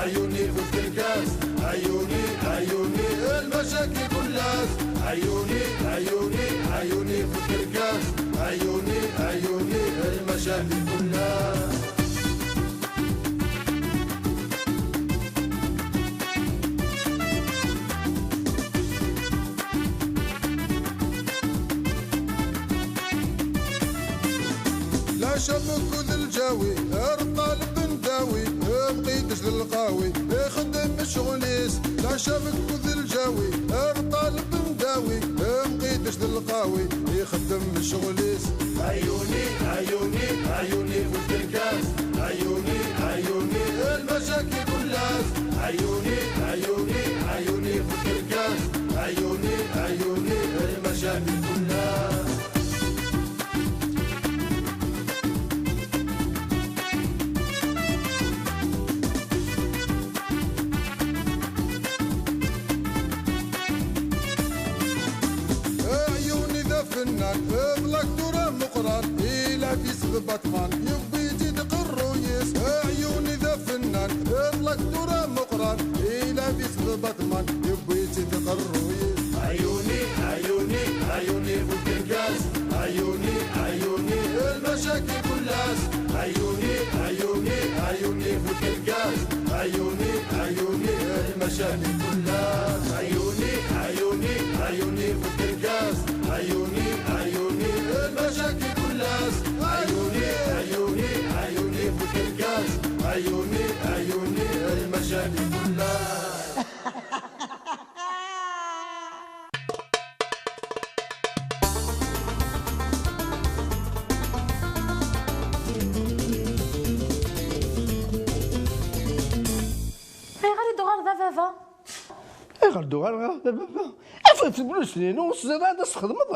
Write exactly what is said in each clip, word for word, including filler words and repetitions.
عيوني في الكركاس، عيوني، عيوني، المشاكل كلها. عيوني، عيوني، عيوني في الكركاس، عيوني، عيوني، المشاكل كلها. لا شبك ذا الجاوي، ارطال بن داوي، مقيدش ذا القاوي، يخدم الشغليس. لا شبك ذا الجاوي، ارطال بن داوي، مقيدش ذا القاوي، يخدم الشغليس. عيوني، عيوني، عيوني في الكركاس، عيوني، عيوني، المشاكل كلها. عيوني، عيوني، عيوني في الكركاس، عيوني، عيوني، المشاكل كلها. عيوني ذا فنان، ضلك دورة مقران، إلا في سبب باتمان، يبي يجي دق الرويس. عيوني ذا فنان، ضلك دورة مقران، إلا في سبب باتمان، يبي يجي دق الرويس. عيوني، عيوني، عيوني في الكركاس، عيوني، عيوني، المشاكل كلها. عيوني، عيوني، عيوني في الكركاس، عيوني، عيوني، المشاكل كلها. عيوني، عيوني، عيوني في الكركاس، عيوني، عيوني، المشاكل كلها. عيوني، عيوني، عيوني في الكركاس، عيوني، عيوني، المشاكل كلها. Ayɣer i d-tuɣaleḍ a baba? Ayɣer d-uɣaleɣ a baba? Afet tebluzt-inu, ur tezriḍ ara ad as-txedmeḍ.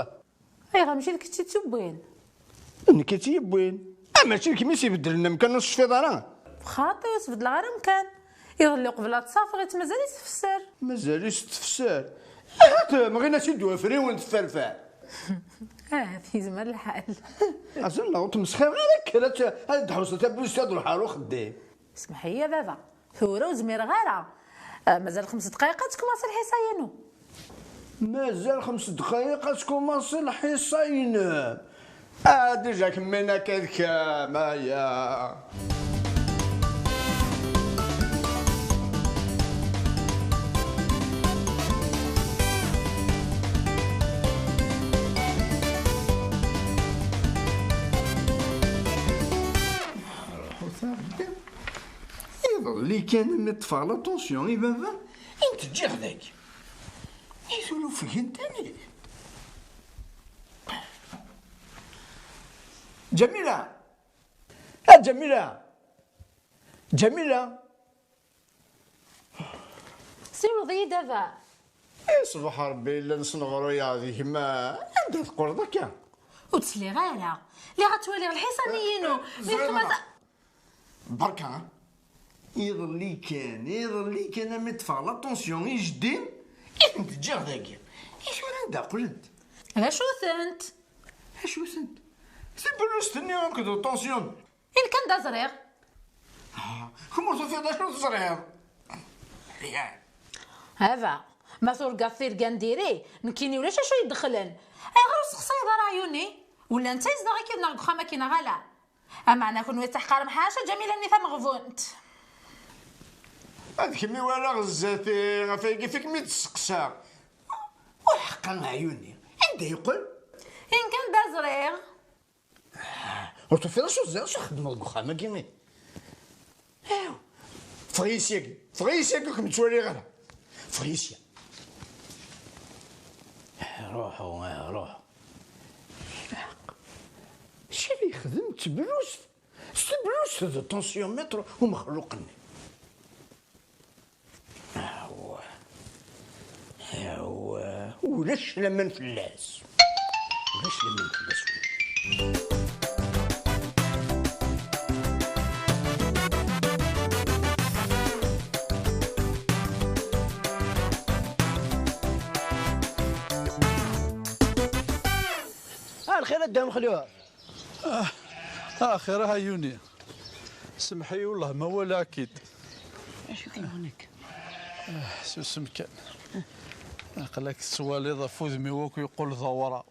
Ayɣer, mačči d kečč i tt-yewwin? D nekk i tt-yewwin. Ah, mačči d kemm i s-ibeddlen amkan, ur tecfiḍ ara? Xaṭi, ur s-beddleɣ ara amkan. Iḍelli uqbel ad tt-afeɣ, mazal-itt tefser. Mazal-itt tefser? Ahat mɣin-as-id wafriwen tefferfer. Ahat yezmer lḥal. Azal neɣ ur tmesxireḍ ara, kker ad t-, ad d-tḥewṣeḍ tabluzt ad ruḥeɣ ar uxeddim. Smeḥ-iyi a baba, tura ur zmireɣ ara. Ah, mazal xems dqayeq ad tkumaṣi lḥisa-inu. Mazal xems dqayeq ad tkumaṣi lḥisa-inem. Ah, déjà kemmini akka d kemm, aya. Iḍelli kan mi ṭṭfeɣ la tension i baba, i n-teǧǧiɣ dagi. I tura ufgent anida. Ǧamila! A Ǧamila! Ǧamila! Siwleḍ-iyi-d a baba. I ṣṣbeḥ Ṛebbi yella nesneɣruy-aɣ di gma, anda teqqleḍ akka? Ur tt-sliɣ ara. Lliɣ ad twaliɣ lḥisan-inu. Ẓriɣ. Berka, iḍelli kan, iḍelli kan, ami ṭṭfeɣ la tension i jeddi, i tent-ǧǧiɣ dagi. I tura anda qqlent? D acu-tent? Acu-tent? Tabellust-nni akked la tension. I nekk anda ẓriɣ? Ah, kemm ur tufiḍ d acu teẓriḍ? Baba, ma turgaḍ tirga n diri, nekkini ulac acu yi-d-dexlen. Ayɣer ur tessexsayeḍ ara ɛyuni? Ula netta yezdeɣ akkid-neɣ deg uxxam-agi neɣ ala? Ameɛna kunwi teḥqarem ḥaca Ǧamila-nni tameɣbunt. D kemm i walaɣ zdat-i, ɣef wayagi i kem-id-steqsaɣ. Ur ḥeqqeɣ ɛyuni. Anda yeqqel? I nekk anda ẓriɣ? Ur tufiḍ acu txeddmeḍ deg uxxam-agi? Aw, ffeɣ-iyi syagi, ffeɣ-iyi syagi, ur kem-ttwaliɣ ara. Ffeɣ-iyi sya. Ruḥu, ruḥu. Ilaq. Acu ara yexdem d teblust? S teblust d tensiomètre umexluq-nni. Awah. Awah. Ulac laman fell-as. Ulac laman fell-as. Ah, lxir a Dda Mexluf. Ah, ah, xir a Yuni. Semmeḥ-iyi, wellah ma walaɣ-k-id. Acu k-yuɣen akka? Susem kan. Aql-ak tettwaliḍ ɣef wudem-iw akk yeqqel d awraɣ.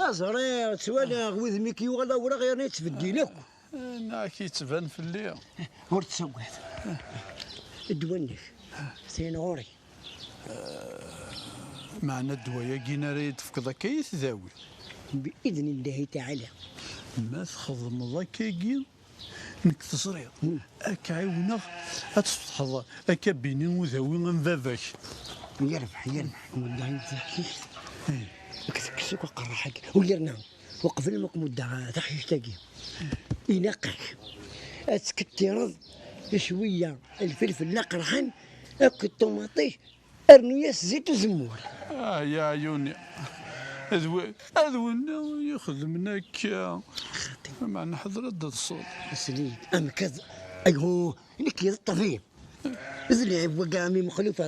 Aẓriɣ, ttwaliɣ wudem-ik yuɣal awraɣ yerna yettbeddil akk. Nniɣ-ak yettban fell-i. Ur ttagad. Ddwa-nnek, atan ɣur-i. Meɛna ddwa-yagi ara yi-d-tefkeḍ akka i tdawi. Bi idni Llahi Taɛala. Ma txedmeḍ akkagi, nekk teẓriḍ, ad k-ɛiwneɣ ad tesfetḥeḍ akabini udawi am baba-k. Yerbeḥ, yerbeḥ, kem-id-ɛiwneɣ taḥcict. Kkes, kkes akk aqerraḥ-agi. U yerna, uqbel ma kem-id-ɛiwneɣ taḥcict-agi, ilaq-ak ad tkettireḍ cwiya lfelfel aqerḥan akked ṭumaṭic. Rnu-yas zzit uzemmur. Ah, ya ɛyuni. D wi-, d winna i ixedmen akka. Meɛna ḥder ad d-teḍseḍ. Sli-d, amek ad, ayhu, nekk d ṭṭbib. D lɛib wagi a mmi Mexluf,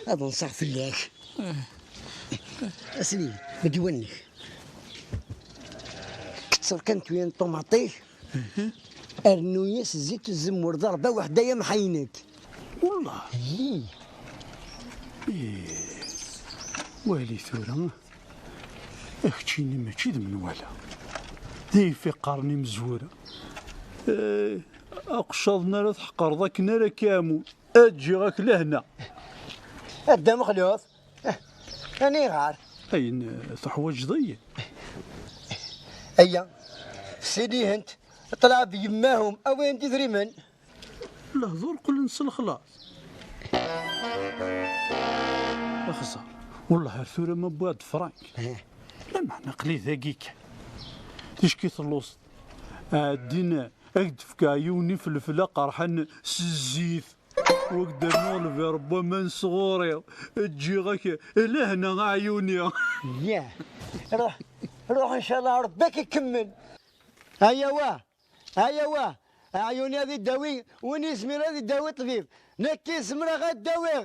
ad nṣeɣ fell-ak. Sli-d, ddwa-nnek. Ketteṛ kan cwiya n ṭumaṭic. Rnu-yas zzit uzemmur d ṛṛba weḥd-ay amḥaynek. Wellah. Ih. Ih. Wali tura. Keččini mačči d menwala. D ifiqaren imezwura. Eh, aqeccaḍ n ara tḥeqreḍ akken ara k-iɛmun. Ad ǧǧiɣ-ak lehna. A Dda Mexluf. Aniɣer? Ayen, eh, teḥwaǧeḍ-iyi. Aya, ssilihent, ṭṭlɛeb yemmahum, awin-d idrimen. Lehdur qqlen s lexlaṣ. Axẓer, wellah ar tura ma wwiɣ-d frank. Eh. Lameɛna aql-i dagi kan. Ticki telluẓeḍ. Ɛeddin ad k-d-fkeɣ yiwen ifelfel aqerḥan s zzit. Ur k-d-rnuɣ lbir n waman sɣur-i, ǧǧiɣ-ak lehna a ɛyuni. Yah, ruḥ, ruḥ ncallah Rebbi ad k-ikemmel. Ayawa, ayawa, a ɛyuni ad idawi, win izmir ad idawi ṭṭbib. Nekki zemreɣ ad dawiɣ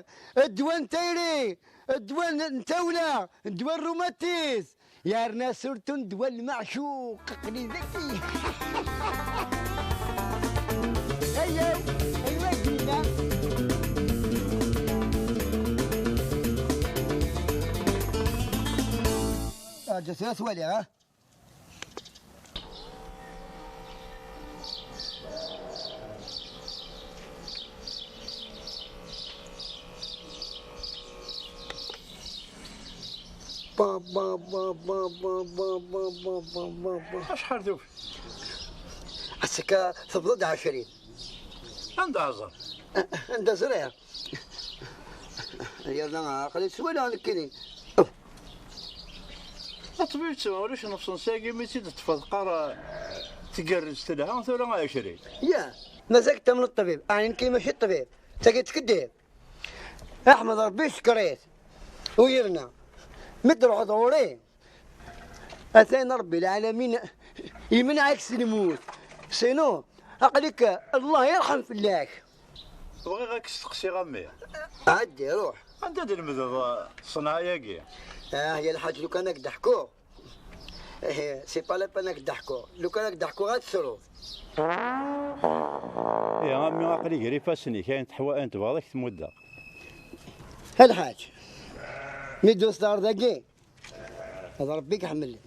ddwa n tayri, ddwa n tawla, ddwa n rrumatis. Yerna surtout ddwa n lmeɛcuq, aql-i dagi. Ayaw, aywa dinna. Ah, ǧǧet-iyi ad t-waliɣ, ha? Ba, ba, ba. Acḥal tufi? Ass-aka tebḍa-d ɛecrin. Anda ẓer? Anda ẓriɣ? Yerna aql-i ttwaliɣ nekkini. Aṭbib, ulac nefṣen sagi mi tt-id-teṭṭfeḍ, qqar, tgerrez telha, tura ɛecrin. Ya, mazal tamneḍ ṭṭbib? Ɛni nekki mačči ṭṭbib? Tagi tkeddib. Aḥmed Rebbi cekr-it. U yerna, mi d-truḥeḍ ɣur-i, atan Rebbi lɛalamin imenɛ-ak si lmut. Sinu, aql-ik Allah yerḥem fell-ak. Bɣiɣ ad k-steqsiɣ a mmi. Ɛeddi, ruḥ. Anda d-lemdeḍ, eh, ṣṣenɛa-yagi? Ah, ya lḥaǧ, lukan ad k-d-ḥkuɣ. Eh, c'est pas la peine ad k-d-ḥkuɣ. Lukan ad k-d-ḥkuɣ ad tesruḍ. Ih, a mmi, aql-i gar ifassen-ik, ayen teḥwa-, ayen tebɣiḍ ad k-t-muddeɣ. A lḥaǧ, mi d-tusiḍ ar dagi, d Rebbi i k-iḥemmlen.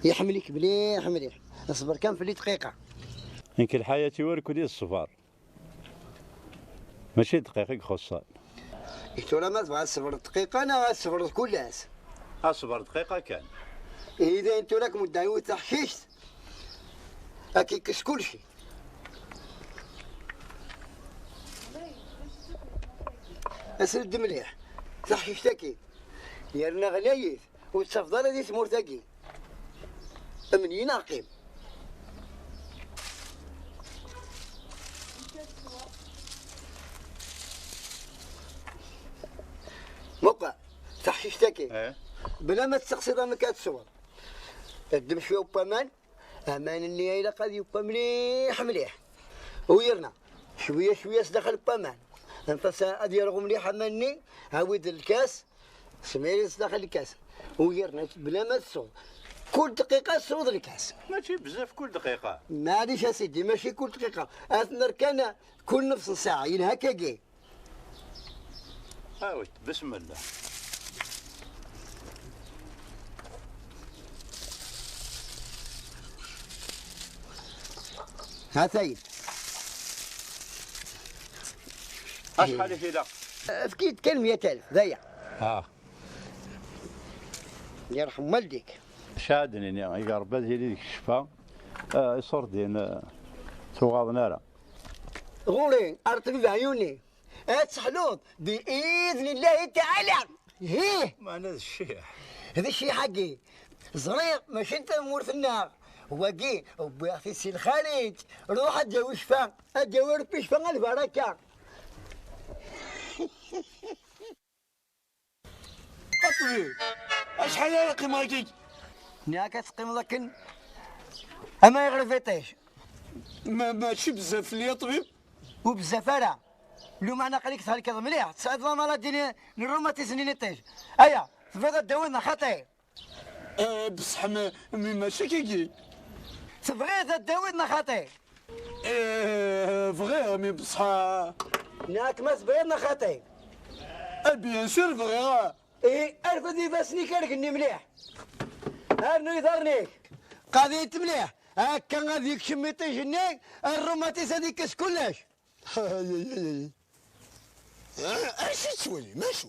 Iḥemmel-ik mliḥ, mliḥ. Ṣber kan fell-i dqiqa. Nekk lḥayat-iw irked i ṣṣber. Mačči d dqiqa i ixuṣṣen. I tura ma tebɣa ad tṣebreḍ dqiqa neɣ ad tṣebreḍ kul ass? Ad ṣebreɣ dqiqa kan. Ihi dayen tura ad kem-id-ɛiwed taḥcict, ad k-ikkes kulci. Asel-d mliḥ, taḥcict-agi, yerna ɣlayet. Ur tettafeḍ ara di tmurt-agi. Amen-iyi neɣ qqim. Muqel, taḥcict-agi. Eh? Bla ma testeqsiḍ amek ad tesweḍ. Ddem cwiya n waman, aman-nni ilaq ad yewwa mliḥ, mliḥ. U yerna, cwiya, cwiya s daxel n waman. Anef-as ad yerɣu mliḥ aman-nni, awi-d lkas, Smir-it s daxel lkas. U yerna bla ma tesweḍ. Kul dqiqa tesweḍ lkas. Mačči bezzaf kul dqiqa. Maɛlic a sidi, mačči kul dqiqa. Ad t-nerr kan kul nefs n ssaɛa. Yelha akkagi. Awit, bismillah. Ha-t-ay. Acḥal i t-ilaq? Efk-iyi-d kan meyya alef, d aya. Ah. Yerḥem waldik. Caɛden-ini, iga Rebbi ad yili deg ccfa, eh, iṣurdiyen, eh, tuɣaḍen ara. Ɣur-i, ar ṭṭbib ɛyuni. Ad teḥluḍ bi idnillahi taɛala. Hih! Meɛna d cciḥ. D cciḥ-agi. Ẓriɣ mačči n tamurt-nneɣ. Wagi, wwiɣ-t-id si lxariǧ. Ruḥ ad d-yawi ccfa. Ad d-yawi Rebbi ccfa, a lbaraka. A ṭṭbib, acḥal ara qqimeɣ akka? Nniɣ-ak ad teqqimeḍ akken ama yeɣreb iṭij. Ma, mačči bezzaf fell-i, a ṭṭbib? Ur bezzaf ara. Lumeɛna aql-ik thelkeḍ mliḥ, tesɛiḍ la maladie n, n rrumatisme n iṭij. Aya, tebɣiḍ ad d-tawiḍ neɣ xaṭi? Eh, bṣeḥ, mi, mi mačči kiki. Tebɣiḍ ad d-tawiḍ neɣ xaṭi? Eh, bɣiɣ, mi bṣeḥ. Nniɣ-ak ma tebɣiḍ neɣ xaṭi? Eh, bien sûr, bɣiɣ. Ihi, arfed ifassen-ik ar igenni mliḥ. Rnu iḍarren-ik. Qadi-t mliḥ. Akka ad yekcem iṭij-nni, rrumatis ad yekkes kullec. Ay, ay, ay, ay. Ah, acu ttwalim, acu?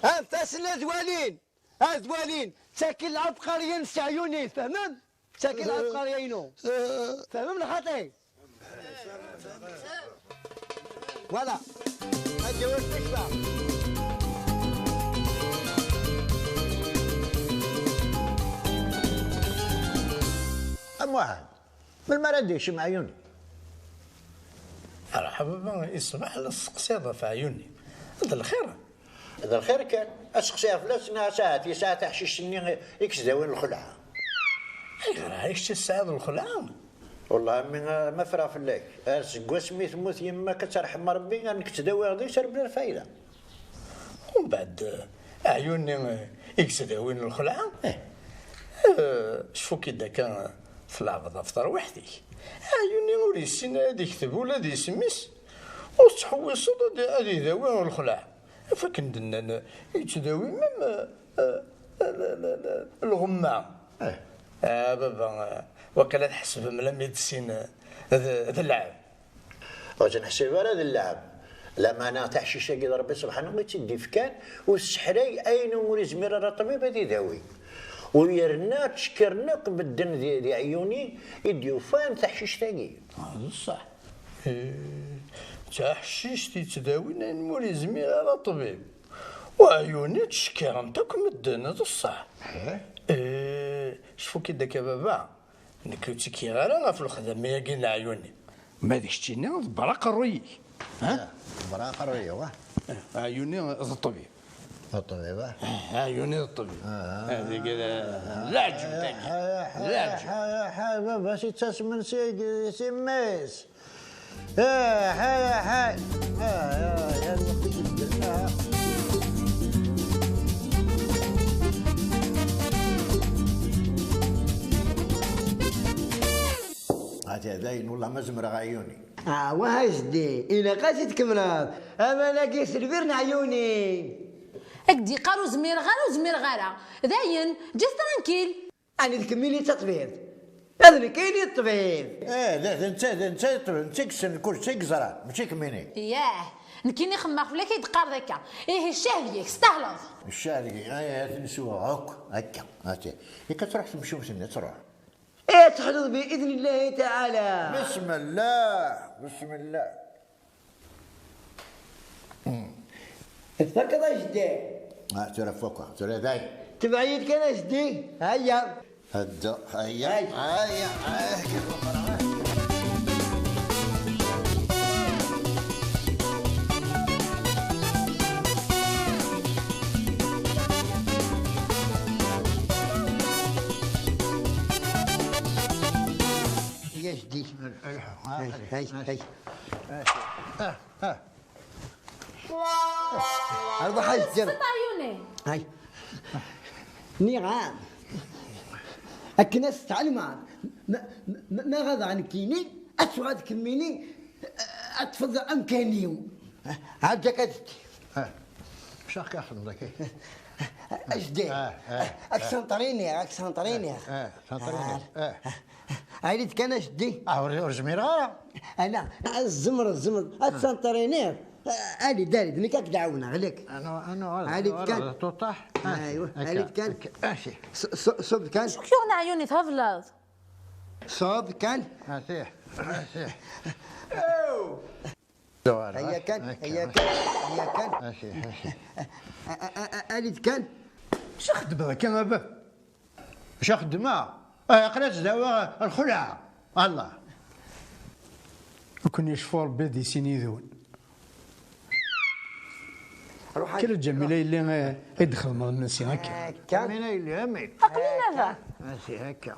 Anef-asen ad walin, ad walin. Ttakin lɛebqariya n Seɛyuni, tfehmem? Ttakin lɛebqariya-inu. Eh. Tfehmem neɣ xaṭi? Voilà. Ad d-yawi lfecla. A Muḥend, melmi ara d-yekcem Ɛyuni? Ferḥ a baba, i ṣṣbeḥ la testeqsiḍ ɣef Ɛyuni. D lxir? D lxir kan. Aseqsi ɣef fell-as, nniɣ-as ahat yesɛa taḥcict-nni i k-ttdawin lxelɛa. Ayɣer, ɛni kečč tesɛiḍ lxelɛa? Wellah a mmi, ma ffreɣ fell-ak, ar seg wasmi temmut yemma-k, ad terḥem Rebbi, ar nekk ttdawiɣ deg-s ar bla lfayda. Umbeɛd, eh, Ɛyuni, eh, i yettdawin lxelɛa? Eh. Eh, cfu-k-id akka, eh, tleɛbeḍ ɣef terwiḥt-ik. Ɛyuni ur yessin ara ad yekteb ula d isem-is, ur tettḥewwiseḍ ad, ad idawi lxelɛa. Af akken d-nnan, yettdawi même, eh, eh, l-, l-, l-, lɣemma. Eh. Ah, baba, eh, waqila tḥesbem la médecine, eh, d, d lɛeb. Ur tt-neḥsib ara d lɛeb. Lameɛna taḥcict-agi d Rebbi subḥanahu i tt-id-ifkan, ur tesseḥray ayen umi ur yezmir ara ṭṭbib ad idawi. U yerna ttcekkren akk medden di, di Ɛyuni i d-yufan taḥcict-agi. Ah, d ṣṣeḥ. Eh, d taḥcict yettdawin ayen ur yezmir ara ṭṭbib. U Ɛyuni ttcekkren-t akk medden, d ṣṣeḥ. Eh? Eh, cfu-k-id akka baba, nekk ur ttekkiɣ ara ɣef lexdama-agi n Ɛyuni. Ma d keččini, ḍebber aqerruy-ik. Ha? Ah, ḍebber aqerruy-iw, ah. Eh, Ɛyuni d ṭṭbib. D ṭṭbib, ah. Eh, Ɛyuni d ṭṭbib. Ah. Eh, deg, eh, leɛǧeb tagi. Leɛǧeb. Baba-s yettasmen si, si mmi-s. Ah, ah, ah, ah. Ah, ah, ya lweqt ijebbden, ah. Ata dayen, wellah ma zemreɣ Ɛyuni. Ah, wah a jeddi, ilaq ad t-id-tkemmleḍ. Aman-agi s lbir n Ɛyuni. Ad k-d-yeqqar ur zmireɣ ara, ur zmireɣ ara. Dayen, ǧǧet tranquille. Ɛni d kemmini i d taṭbibt? D nekkini i d ṭṭbib. Eh, d, d netta, d netta i d ṭṭbib, netta i yessen kullec, i yeẓran, mačči kemmini. Yah, nekkini xemmemeɣ fell-ak i d-teqqareḍ akka. Ihi ccah deg-k, testahleḍ. Ccah deg-i, ay, ad t-nesweɣ akk, akka, akka. Akka truḥ temcumt-nni, ad truḥ. Ad teḥluḍ bi idnillahi taɛala. Bismillah, bismillah. Tfakkeḍ a jeddi? Ah, tura fukeɣ, tura dayen. Tebɛ-iyi-d kan a jeddi, aya. Heddu, aya, aya, aya. Ay, ay, ay, ay. Ah, ah. Arwaḥ a s-ǧǧer. Ay. Nniɣ-am. Akken ad s-tɛelmeḍ. Ma, ma, ma ɣabeɣ nekkini, ad tuɣal kemmini, ad tfeḍ amkan-iw. Ɛad akka tetti. Ah. Ččaɣ ka xedmeḍ akka. Ajdid. Ah, ah, ah. Ak senṭriniɣ, ak senṭriniɣ. Ah, senṭriniɣ. Ah. Ɛli-d kan ajdid. Ah, ur, ur zmireɣ ara. Ala, tzemreḍ, tzemreḍ. Ad senṭriniɣ. Ah, ali-d, ali-d, nekk ad k-d-ɛawneɣ, lek. Anu, anu, anu, ali-d kan. Tuṭaḥ. Ah, aywa, akka, ali-d kan. Akka. Ah, si. S-, s-, ṣub kan. Acu k-yuɣen ɛyuni thebleḍ? Ṣub kan. Ah, si. Ah, si. Aya kan, aya kan, aya kan. Asi, asi. A-, a-, a-, a-, ali-d kan. Acu xeddmeḍ akka a baba? Acu xeddmeɣ? Ah, aql-aɣ dawa lxelɛa. Allah. Ur ken-yecfu Rebbi di sin yid-wen. Ruḥ. Kra Ǧamila yelli, eh, i d-xedmeḍ imensi akka. Akka. Ǧamila yelli, amek? Aql-i nada. Asi, akka.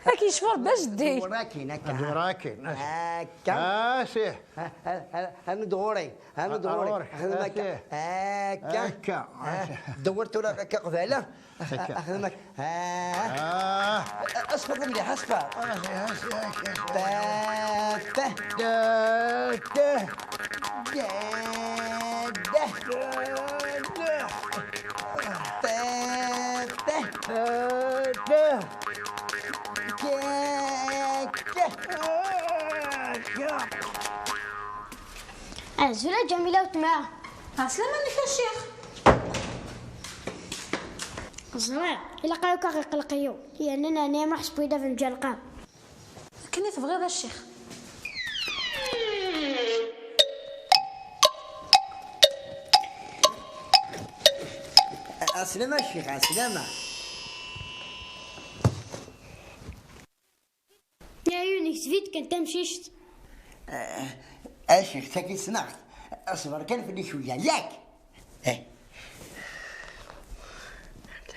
Ad k-yecfu Rebbi a jeddi. Walakin akka. Walakin, asi. Akka. Asi. Ha, ha, ha, ha, nud ɣur-i, ha, nud ɣur-i. Ɣur-k. Xdem akka. Akka. Akka. Dewwer tura akka qbala. Akka. Xdem akka. Ah. Asfar mliḥ, asfar. Ah, ah, ah, ah. Pa, pa. Da, da. Da, da. Pa, pa. Da, da. Ka, ka. Ah, ka. Azul a Ǧamila weltma. Ɛeslama-nnek a ccix. Ẓriɣ, ilaq akk ad ɣ-iqelqeɣ, yerna neɛni ma ḥseb-iyi-d ad nǧerqeɣ. Akken i tebɣiḍ a ccix. Ɛeslama a ccix, ɛeslama. Ɛyun, kteb-d kan tamcict. Eh, a ccix, tagi ssneɣ-t. Ṣber kan fell-i cwiya, yak? Eh.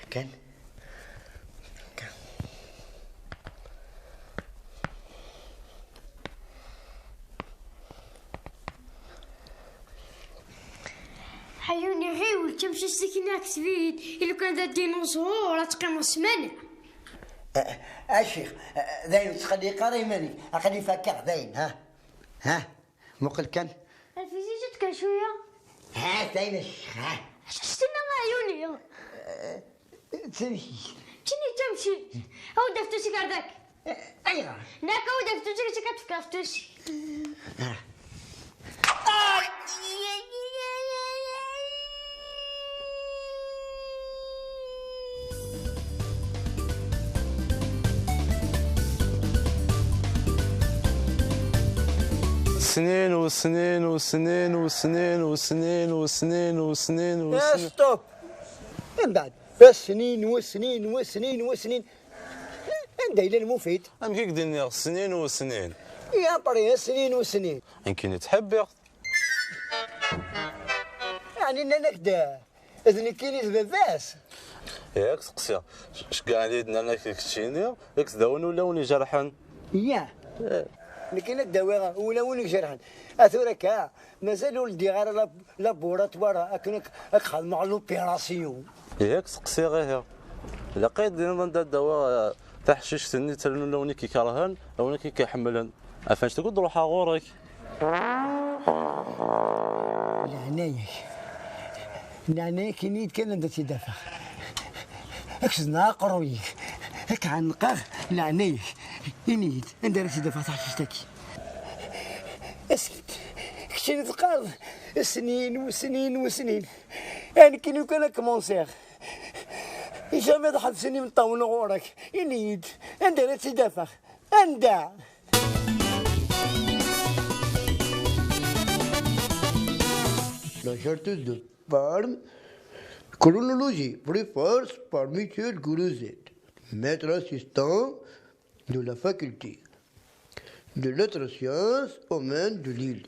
Kan. Ɛyun, ɣiwel, tamcict-ik-nni kteb-iyi-d, i lukan d adinuẓur, ad teqqimeḍ ssmana. Eh, a ccix, eh, dayen ur ttqelliq ara iman-ik, aql-i fakkeɣ dayen, ha? Ha? Muqel kan. Rfis-it kan cwiya. Ha, dayen a ccix, ha? Acu s-tenna ɛyuni? Eh, d tamcict. Ttini d tamcict. Awi-d aftus-ik ar dak. Eh, ayɣer? Nek awi-d aftus-ik, ad tefkeḍ aftus-ik. Ah. Snin u snin u snin u snin u snin u snin u snin u snin. Eh, stop! Mbeɛd, snin u snin u snin u snin. Anda yella lmufid? Amek i k-d-nniɣ, snin u snin? Ya, pari, snin u snin. Nekkini ttḥibbiɣ-t. Yeɛni nnan-ak-d d nekkini d baba-s? Yak, seqsiɣ. Ceggɛen-iyi-d, nnan-ak d keččini, yak d awen ulawen ijerḥen. Ya. Eh. Nekkini ad d-awiɣ ulawen ijerḥen. A tura akka, mazal ur ldiɣ ara la-, laboratoire akken ad k-, ad k-xedmeɣ l'opération. Yak, seqsiɣ ihi. Ilaq ad d-tiniḍ anda ad d-awiɣ, eh, taḥcict-nni ttrennun lawen i k-ikerhen, lawen i k-iḥemmlen. Afan tgudd ruḥeɣ ɣur-k. Leɛnaya-k. Leɛnaya-k, ini-yi-d kan anda tt-id-afeɣ. Ak zedneɣ aqerruy-ik. Ak ɛennqeɣ, leɛnaya-k. Ini-yi-d anda ara tt-id-afeɣ taḥcict-agi. Asket. Keččini teqqareḍ snin u snin u snin. Nekkini kan ad kmunsiɣ. Jamais ad ḥebsen imeṭṭawen ɣur-k. Ini-yi-d anda ara tt-id-afeɣ. Anda? La charte de Parme, chronologie, préface par Michel Crouzet, maître assistant de la faculté de lettres sciences humaines de Lille.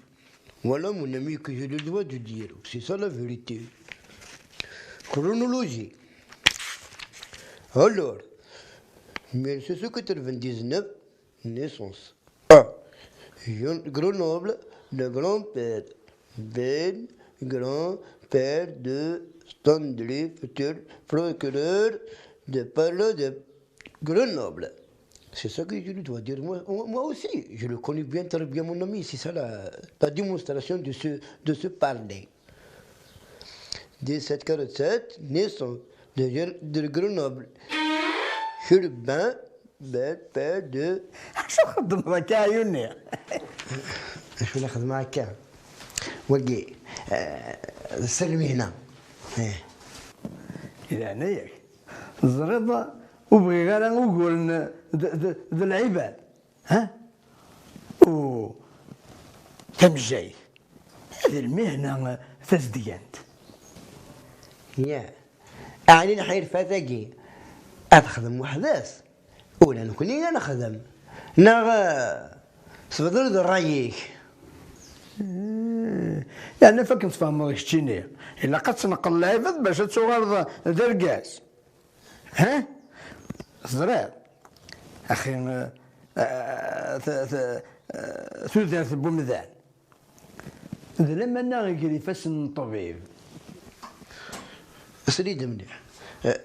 Voilà, mon ami, que j'ai le droit de dire. C'est ça la vérité. Chronologie. Alors, mille sept cent quatre-vingt-dix-neuf, naissance. A. Jeune Grenoble, le grand-père. Ben, grand-père de Stanley, futur procureur de parle de Grenoble. C'est ça que je lui dois dire. Moi, moi aussi, je le connais bien, très bien, mon ami. C'est ça la, la démonstration de ce, de ce parler. dix-sept quarante-sept, naissance de, Gre- de Grenoble. Urbain, belle, père de. Acu txeddmeḍ akka, a Yuni? Acu la xedmeɣ akka? Wagi, eh, d sser lmihna. Eh. Di leɛnaya-k, teẓriḍ, ur bɣiɣ ara uguren d, d, d lɛibad. Ha? U tamejjayt, d lmihna tazedgant. Ya, ɛni lḥirfa-tagi ad texdem weḥd-s? Ula nekni ad nexdem. Neɣ, eh, tebdel d ṛṛay-ik? Eh, yeɛni fakken tfehmeḍ keččini, ilaq ad tneqqel lɛibad bac ad tuɣaleḍ d argaz. Ha? Teẓriḍ? Axi, eh, eh, t- t- eh, tudert n wemdan d lamana gar ifassen n ṭṭbib. Sel-iyi-d mliḥ. Eh,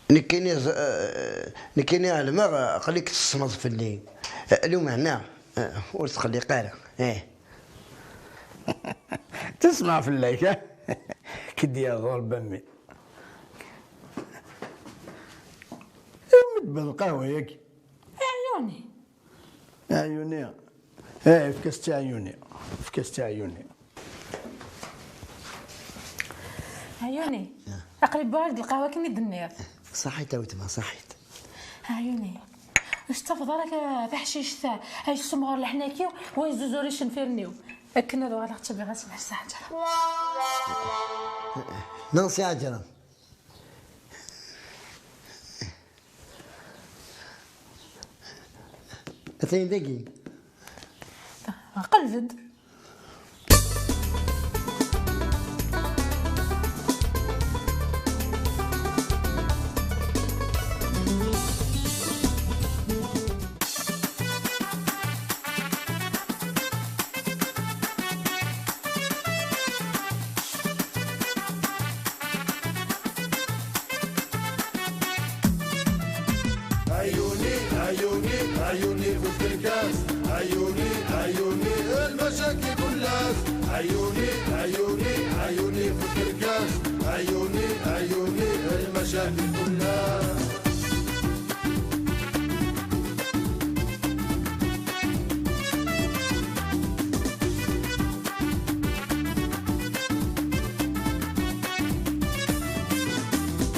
nekkini ẓ- eh, nekkini ɛelmeɣ, eh, aql-ik tessneḍ fell-i. Eh, lumeɛna, eh, ur tqelliq ara. Eh. Tesmeɛ fell-ak, ha? K-id-yaḍ Rebbi a mmi. Iwumi d-tebba lqahwa-yagi? Ɛyuni. Ɛyuni. Eh, efk-as-tt i Ɛyuni. Efk-as-tt i Ɛyuni. Ɛyuni. Ah. Aql-i wwiɣ-ak-d lqahwa akken i d-tenniḍ. Ṣaḥit a weltma, ṣaḥit. Ɛyuni. Ur tettafeḍ ara ka- taḥcict-a, ay tessemɣer leḥnak-iw, wa yezzuzur icenfiren-iw. Akken ad uɣaleɣ ttabiɣ-as ɣer Saɛǧra. Neɣ Si Ɛǧra. Atan dagi. Qelb-d. عيوني، عيوني، عيوني في الكركاس. عيوني، عيوني، المشاكل كلها. عيوني، عيوني، عيوني في الكركاس. عيوني، عيوني، المشاكل كلها.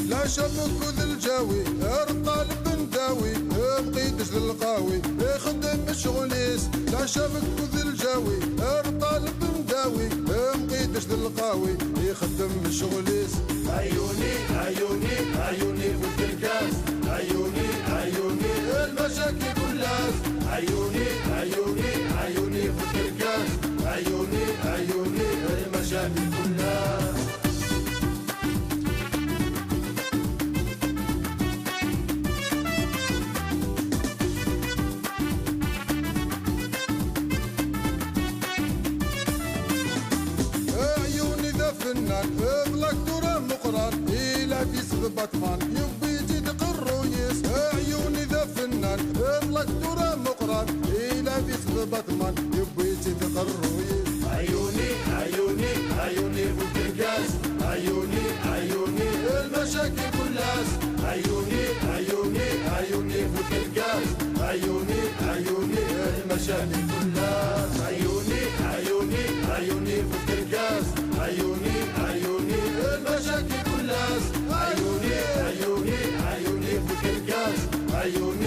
لا شبك ذا الجاوي، ارقى البنداوي، مقيدش للقاوي، يخدم الشغليس. لا شبك ذا الجاوي، ارقى البنداوي، مقيدش للقاوي، يخدم الشغليس. عيوني، عيوني، عيوني في الكركاس. عيوني، عيوني، المشاكل كلها. عيوني، عيوني، عيوني في الكركاس. عيوني، عيوني، المشاكل كلها. عيوني ذا فنان، بلاك دورة مقران، إلا في سبب باتمان، يبي تدق الرويس. عيوني ذا فنان، بلاك دورة مقران، إلا في سبب باتمان، يبي تدق الرويس. عيوني، عيوني، عيوني في الكركاس. عيوني، عيوني، المشاكل كلها. عيوني، عيوني، عيوني في الكركاس. عيوني، عيوني، المشاكل كلها. عيوني، عيوني، عيوني في الكركاس. عيوني، عيوني، المشاكل كلها. عيوني، عيوني، عيوني في الكركاس. عيوني،